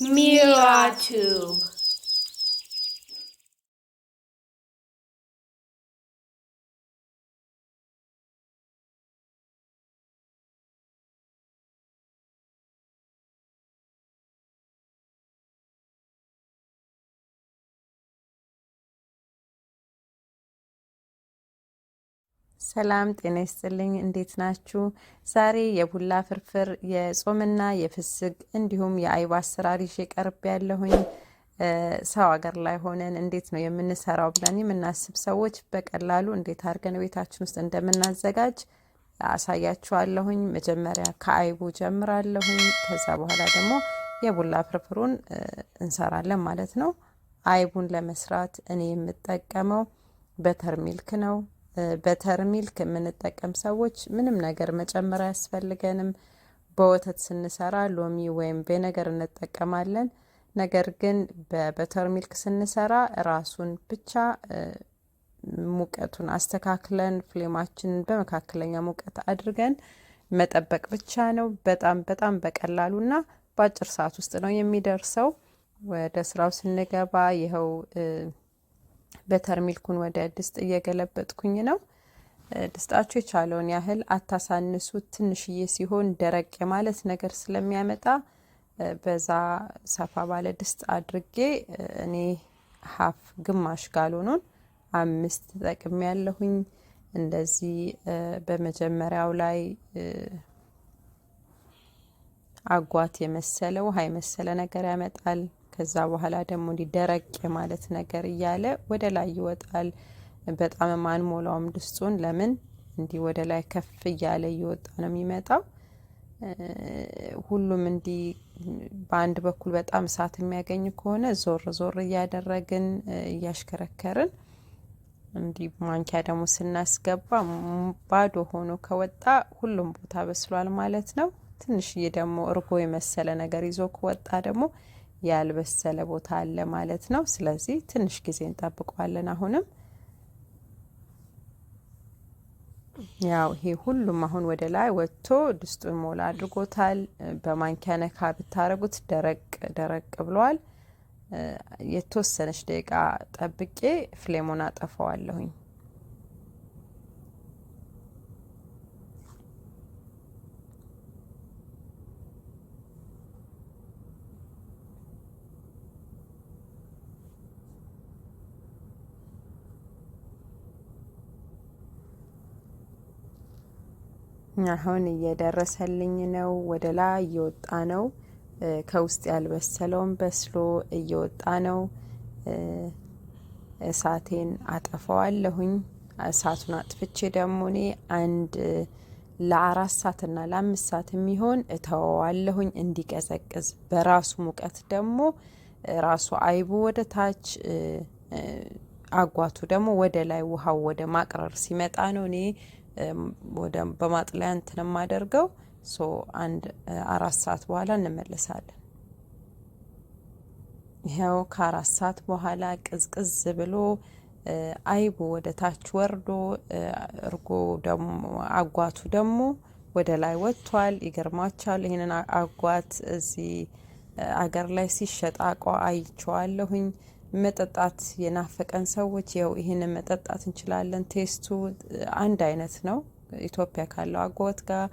MiraTube. ሰላም ጤና ይስጥልኝ። እንዴት ናችሁ? ዛሬ የቡላ ፍርፍር የጾምና የፍስግ እንዲሁም የአይብ አሰራር ይዤ ቀርብ ያለሁኝ። ሰው ሀገር ላይ ሆነን እንዴት ነው የምንሰራው ብለን የምናስብ ሰዎች በቀላሉ እንዴት አድርገን ቤታችን ውስጥ እንደምናዘጋጅ አሳያችኋለሁኝ። መጀመሪያ ከአይቡ ጀምራለሁኝ። ከዛ በኋላ ደግሞ የቡላ ፍርፍሩን እንሰራለን ማለት ነው። አይቡን ለመስራት እኔ የምጠቀመው በተርሚልክ ነው። በተርሚልክ የምንጠቀም ሰዎች ምንም ነገር መጨመር አያስፈልገንም። በወተት ስንሰራ ሎሚ ወይም vinegar እንጠቀማለን። ነገር ግን በ buttermilk ስንሰራ ራሱን ብቻ ሙቀቱን አስተካክለን flame ኣችንን በመካከለኛ ሙቀት አድርገን መጠበቅ ብቻ ነው። በጣም በጣም በቀላሉና በአጭር ሰዓት ውስጥ ነው የሚደርሰው። ወደ ስራው ስንገባ ይኸው buttermilk ኡን ወደ ድስት እየገለበጥኩኝ ነው። ድስጣችሁ የቻለውን ያህል አታሳንሱት። ትንሽዬ ሲሆን ደረቅ የማለት ነገር ስለሚያመጣ በዛ ሰፋ ባለ ድስት አድርጌ እኔ half ግማሽ ጋሎኑን 5 ተጠቅሜ ያለሁኝ። እንደዚህ በመጀመሪያው ላይ አጓት የመሰለ ውሃ የመሰለ ነገር ያመጣል። ከዛ በኋላ ደግሞ እንዲህ ደረቅ የማለት ነገር እያለ ወደ ላይ ይወጣል። በጣም አንሞላውም ድስቱን። ለምን እንዲህ ወደ ላይ ከፍ እያለ እየወጣ ነው የሚመጣው። ሁሉም እንዲህ በአንድ በኩል በጣም እሳት የሚያገኝ ከሆነ ዞር ዞር እያደረግን እያሽከረከርን እንዲህ ማንኪያ ደግሞ ስናስገባ ባዶ ሆኖ ከወጣ ሁሉም ቦታ በስሏል ማለት ነው። ትንሽዬ ደግሞ እርጎ የመሰለ ነገር ይዞ ከወጣ ደግሞ ያልበሰለ ቦታ አለ ማለት ነው። ስለዚህ ትንሽ ጊዜ እንጠብቀዋለን። አሁንም ያው ይሄ ሁሉም አሁን ወደ ላይ ወጥቶ ድስቱን ሞላ አድርጎታል። በማንኪያ ነካ ብታረጉት ደረቅ ደረቅ ብሏል። የተወሰነች ደቂቃ ጠብቄ flame ኡን አጠፋዋለሁኝ። አሁን እየደረሰልኝ ነው። ወደ ላይ እየወጣ ነው። ከውስጥ ያልበሰለውን በስሎ እየወጣ ነው። እሳቴን አጠፋዋለሁኝ። እሳቱን አጥፍቼ ደግሞ እኔ አንድ ለ4 ሰዓትና ለ5 ሰዓት የሚሆን እተወዋለሁኝ እንዲቀዘቅዝ። በራሱ ሙቀት ደግሞ ራሱ አይቡ ወደ ታች አጓቱ ደግሞ ወደ ላይ ውሃው ወደ ማቅረር ሲመጣ ነው እኔ ወደ በማጥለያ እንትን የማደርገው። So አንድ 4 ሰዓት በኋላ እንመለሳለን። ይኸው ከ4 ሰዓት በኋላ ቅዝቅዝ ብሎ አይቡ ወደ ታች ወርዶ እርጎ ደግሞ አጓቱ ደግሞ ወደ ላይ ወጥቷል። ይገርማችኋል። ይህንን አጓት እዚህ አገር ላይ ሲሸጥ አይቼዋለሁኝ። መጠጣት የናፈቀን ሰዎች ይኸው ይህንን መጠጣት እንችላለን። taste ኡ አንድ አይነት ነው ኢትዮጵያ ካለው አጓት ጋር።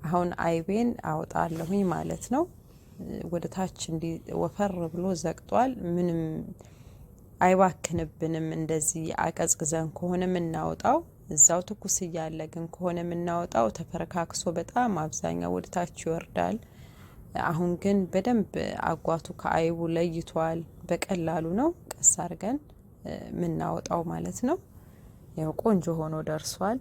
አሁን አይቤን አወጣለሁኝ ማለት ነው። ወደ ታች እንዲ ወፈር ብሎ ዘቅጧል። ምንም አይባክንብንም። እንደዚህ አቀዝቅዘን ከሆነ የምናወጣው እዛው ትኩስ እያለ ግን ከሆነ የምናወጣው ተፈረካክሶ በጣም አብዛኛው ወደ ታች ይወርዳል። አሁን ግን በደንብ አጓቱ ከአይቡ ለይቷል። በቀላሉ ነው ቀስ አድርገን የምናወጣው ማለት ነው። ያው ቆንጆ ሆኖ ደርሷል።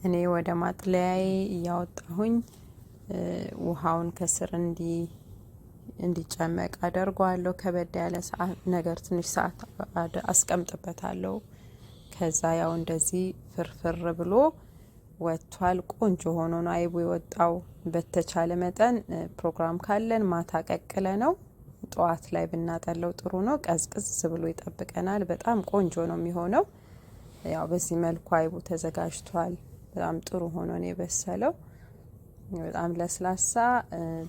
እኔ ወደ ማጥለያዬ እያወጣሁኝ ውሃውን ከስር እንዲጨመቅ አደርገዋለሁ። ከበድ ያለ ነገር ትንሽ ሰዓት አስቀምጥበታለሁ። ከዛ ያው እንደዚህ ፍርፍር ብሎ ወጥቷል። ቆንጆ ሆኖ ነው አይቡ የወጣው። በተቻለ መጠን ፕሮግራም ካለን ማታ ቀቅለ ነው ጠዋት ላይ ብናጠለው ጥሩ ነው። ቀዝቅዝ ብሎ ይጠብቀናል። በጣም ቆንጆ ነው የሚሆነው። ያው በዚህ መልኩ አይቡ ተዘጋጅቷል። በጣም ጥሩ ሆኖ ነው የበሰለው። በጣም ለስላሳ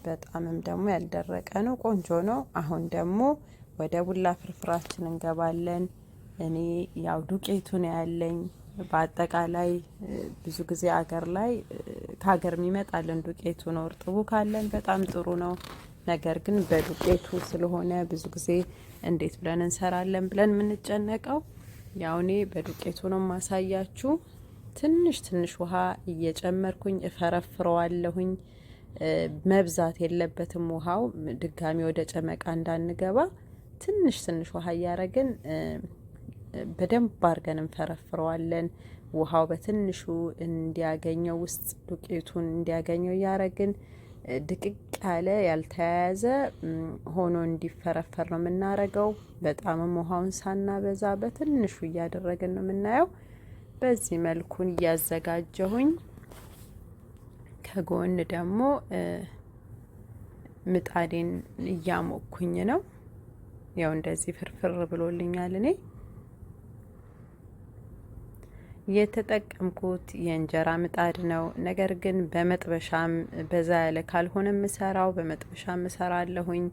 በጣምም ደግሞ ያልደረቀ ነው። ቆንጆ ነው። አሁን ደግሞ ወደ ቡላ ፍርፍራችን እንገባለን። እኔ ያው ዱቄቱ ነው ያለኝ። በአጠቃላይ ብዙ ጊዜ አገር ላይ ከሀገር የሚመጣልን ዱቄቱ ነው። እርጥቡ ካለን በጣም ጥሩ ነው። ነገር ግን በዱቄቱ ስለሆነ ብዙ ጊዜ እንዴት ብለን እንሰራለን ብለን የምንጨነቀው፣ ያው እኔ በዱቄቱ ነው ማሳያችሁ። ትንሽ ትንሽ ውሃ እየጨመርኩኝ እፈረፍረዋለሁኝ። መብዛት የለበትም ውሃው፣ ድጋሚ ወደ ጨመቃ እንዳንገባ ትንሽ ትንሽ ውሃ እያረግን በደንብ አድርገን እንፈረፍረዋለን። ውሃው በትንሹ እንዲያገኘው፣ ውስጥ ዱቄቱን እንዲያገኘው እያረግን ድቅቅ ያለ ያልተያያዘ ሆኖ እንዲፈረፈር ነው የምናረገው። በጣምም ውሃውን ሳናበዛ በትንሹ እያደረግን ነው የምናየው። በዚህ መልኩን እያዘጋጀሁኝ ከጎን ደግሞ ምጣዴን እያሞቅኩኝ ነው። ያው እንደዚህ ፍርፍር ብሎልኛል። እኔ የተጠቀምኩት የእንጀራ ምጣድ ነው። ነገር ግን በመጥበሻም በዛ ያለ ካልሆነ የምሰራው በመጥበሻም እሰራለሁኝ።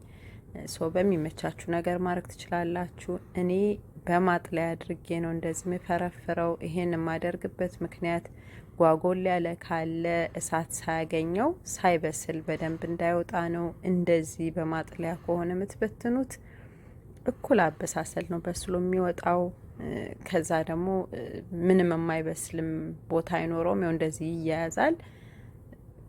So በሚመቻችሁ ነገር ማድረግ ትችላላችሁ። እኔ በማጥለያ አድርጌ ነው እንደዚህ የምፈረፍረው። ይሄን የማደርግበት ምክንያት ጓጎል ያለ ካለ እሳት ሳያገኘው ሳይበስል በደንብ እንዳይወጣ ነው። እንደዚህ በማጥለያ ከሆነ የምትበትኑት እኩል አበሳሰል ነው በስሎ የሚወጣው። ከዛ ደግሞ ምንም የማይበስልም ቦታ አይኖረውም። ያው እንደዚህ ይያያዛል።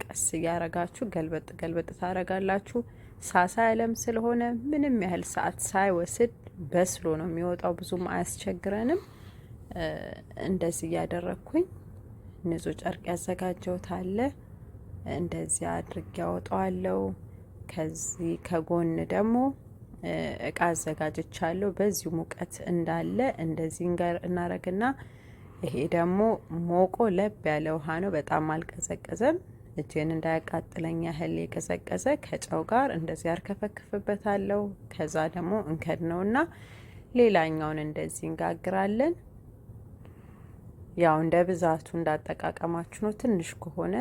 ቀስ እያረጋችሁ ገልበጥ ገልበጥ ታረጋላችሁ። ሳሳ ያለም ስለሆነ ምንም ያህል ሰዓት ሳይወስድ በስሎ ነው የሚወጣው። ብዙም አያስቸግረንም። እንደዚህ እያደረግኩኝ ንጹህ ጨርቅ ያዘጋጀሁት አለ፣ እንደዚህ አድርጌ ያወጣዋለሁ። ከዚህ ከጎን ደግሞ እቃ አዘጋጅቻለሁ። በዚሁ ሙቀት እንዳለ እንደዚህ እናረግና ይሄ ደግሞ ሞቆ ለብ ያለ ውሃ ነው። በጣም አልቀዘቀዘም። እጄን እንዳያቃጥለኝ ያህል የቀዘቀዘ ከጨው ጋር እንደዚህ አርከፈክፍበታለሁ። ከዛ ደግሞ እንከድ ነውና ሌላኛውን እንደዚህ እንጋግራለን። ያው እንደ ብዛቱ እንዳጠቃቀማችሁ ነው። ትንሽ ከሆነ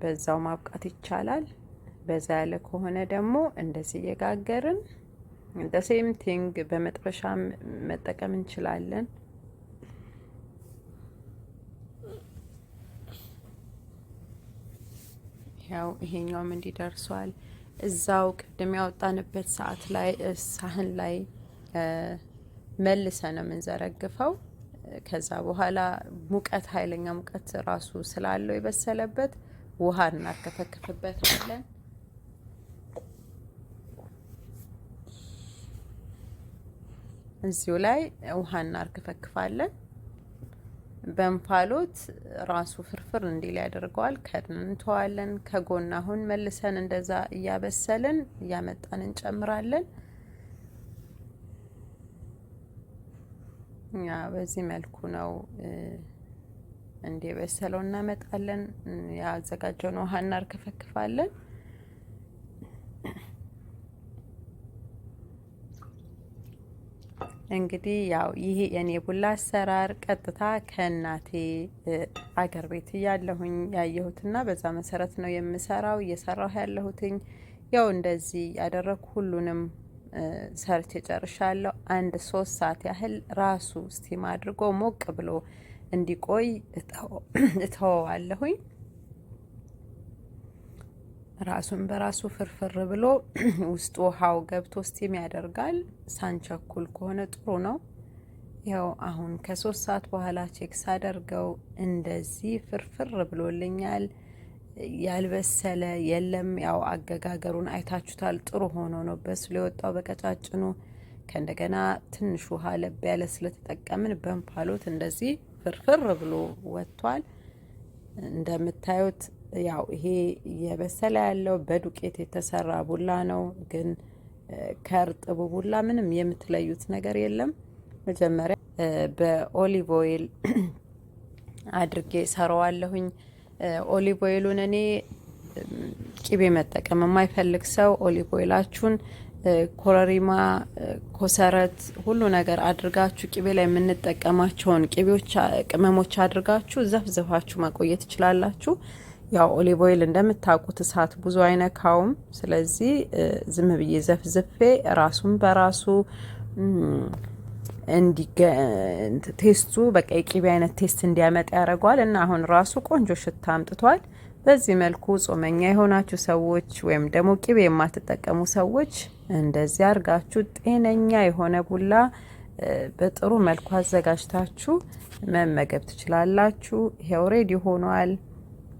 በዛው ማብቃት ይቻላል። በዛ ያለ ከሆነ ደግሞ እንደዚህ እየጋገርን same thing በመጥበሻ መጠቀም እንችላለን። ያው ይሄኛውም እንዲህ ደርሷል። እዛው ቅድም ያወጣንበት ሰዓት ላይ ሳህን ላይ መልሰን ነው የምንዘረግፈው። ከዛ በኋላ ሙቀት፣ ኃይለኛ ሙቀት ራሱ ስላለው የበሰለበት ውሃ እናርከፈክፍበታለን። እዚሁ ላይ ውሃ እናርከፈክፋለን። በእንፋሎት ራሱ ፍርፍር እንዲል ያደርገዋል። ከድነን እንተዋለን። ከጎን አሁን መልሰን እንደዛ እያበሰልን እያመጣን እንጨምራለን። ያ በዚህ መልኩ ነው እንዲ የበሰለው እናመጣለን። ያዘጋጀውን ውሃ እናርከፈክፋለን። እንግዲህ ያው ይሄ የኔ ቡላ አሰራር ቀጥታ ከእናቴ አገር ቤት እያለሁኝ ያየሁትና በዛ መሰረት ነው የምሰራው፣ እየሰራሁ ያለሁትኝ። ያው እንደዚህ ያደረግኩ ሁሉንም ሰርቼ ጨርሻለሁ። አንድ 3 ሰዓት ያህል ራሱ steam አድርጎ ሞቅ ብሎ እንዲቆይ እተወዋለሁኝ። ራሱን በራሱ ፍርፍር ብሎ ውስጡ ውሃው ገብቶ steam ያደርጋል። ሳንቸኩል ከሆነ ጥሩ ነው። ያው አሁን ከ3 ሰዓት በኋላ check ሳደርገው እንደዚህ ፍርፍር ብሎልኛል። ያልበሰለ የለም። ያው አገጋገሩን አይታችሁታል። ጥሩ ሆኖ ነው በስሎ የወጣው በቀጫጭኑ። ከእንደገና ትንሽ ውሃ ለብ ያለ ስለተጠቀምን በእንፋሎት እንደዚህ ፍርፍር ብሎ ወጥቷል። እንደምታዩት ያው ይሄ እየበሰለ ያለው በዱቄት የተሰራ ቡላ ነው። ግን ከእርጥቡ ቡላ ምንም የምትለዩት ነገር የለም። መጀመሪያ በ olive oil አድርጌ ሰራዋለሁኝ። Olive oil ኡን እኔ ቂቤ መጠቀም የማይፈልግ ሰው olive oil ኣችሁን ኮረሪማ፣ ኮሰረት፣ ሁሉ ነገር አድርጋችሁ ቂቤ ላይ የምንጠቀማቸውን ቂቤዎች ቅመሞች አድርጋችሁ ዘፍዝፋችሁ ማቆየት ትችላላችሁ። ያው olive oil እንደምታውቁት እሳት ብዙ አይነካውም። ስለዚህ ዝም ብዬ ዘፍዝፌ ራሱን በራሱ taste ኡ በቃ የቂቤ አይነት taste እንዲያመጣ ያደርገዋል እና አሁን ራሱ ቆንጆ ሽታ አምጥቷል። በዚህ መልኩ ጾመኛ የሆናችሁ ሰዎች ወይም ደግሞ ቂቤ የማትጠቀሙ ሰዎች እንደዚህ አድርጋችሁ ጤነኛ የሆነ ቡላ በጥሩ መልኩ አዘጋጅታችሁ መመገብ ትችላላችሁ። ይሄው ready ሆኗል።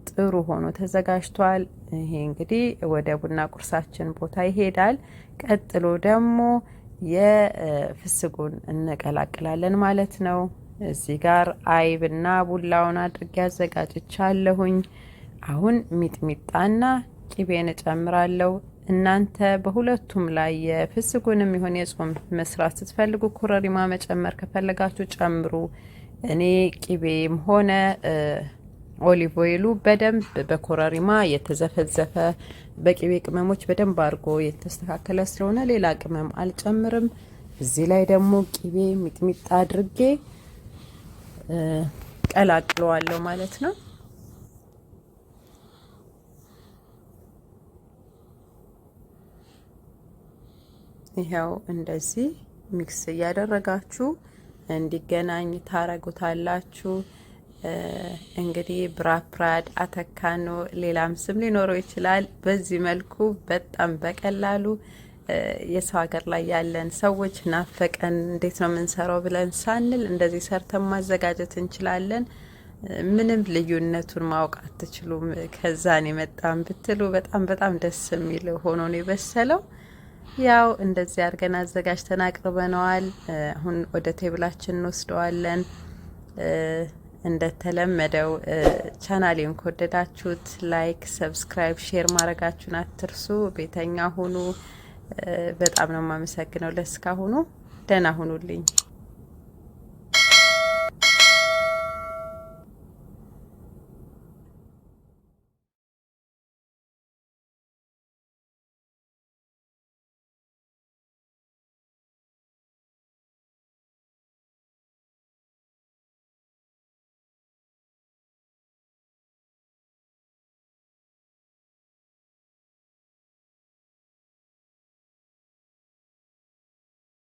ጥሩ ሆኖ ተዘጋጅቷል። ይሄ እንግዲህ ወደ ቡና ቁርሳችን ቦታ ይሄዳል። ቀጥሎ ደግሞ የፍስጉን እንቀላቅላለን ማለት ነው። እዚህ ጋር አይብና ቡላውን አድርጌ አዘጋጅቻለሁኝ። አሁን ሚጥሚጣና ቂቤን እጨምራለሁ። እናንተ በሁለቱም ላይ የፍስጉንም ይሁን የጾም መስራት ስትፈልጉ ኮረሪማ መጨመር ከፈለጋችሁ ጨምሩ። እኔ ቂቤም ሆነ olive oil ኡ በደንብ በኮረሪማ የተዘፈዘፈ በቅቤ ቅመሞች በደንብ አድርጎ የተስተካከለ ስለሆነ ሌላ ቅመም አልጨምርም። እዚህ ላይ ደግሞ ቅቤ ሚጥሚጣ አድርጌ ቀላቅለዋለሁ ማለት ነው። ይኸው እንደዚህ mix እያደረጋችሁ እንዲገናኝ ታረጉታላችሁ። እንግዲህ ብራፕራድ አተካኖ ሌላም ስም ሊኖረው ይችላል። በዚህ መልኩ በጣም በቀላሉ የሰው ሀገር ላይ ያለን ሰዎች ናፈቀን እንዴት ነው የምንሰራው ብለን ሳንል እንደዚህ ሰርተን ማዘጋጀት እንችላለን። ምንም ልዩነቱን ማወቅ አትችሉም። ከዛን የመጣን ብትሉ በጣም በጣም ደስ የሚል ሆኖ ነው የበሰለው። ያው እንደዚህ አድርገን አዘጋጅተን አቅርበነዋል። አሁን ወደ table ኣችን እንወስደዋለን። እንደተለመደው ቻናሌን ከወደዳችሁት like፣ subscribe፣ share ማድረጋችሁን አትርሱ። ቤተኛ ሁኑ። በጣም ነው የማመሰግነው ለእስካሁኑ። ደህና ሁኑልኝ።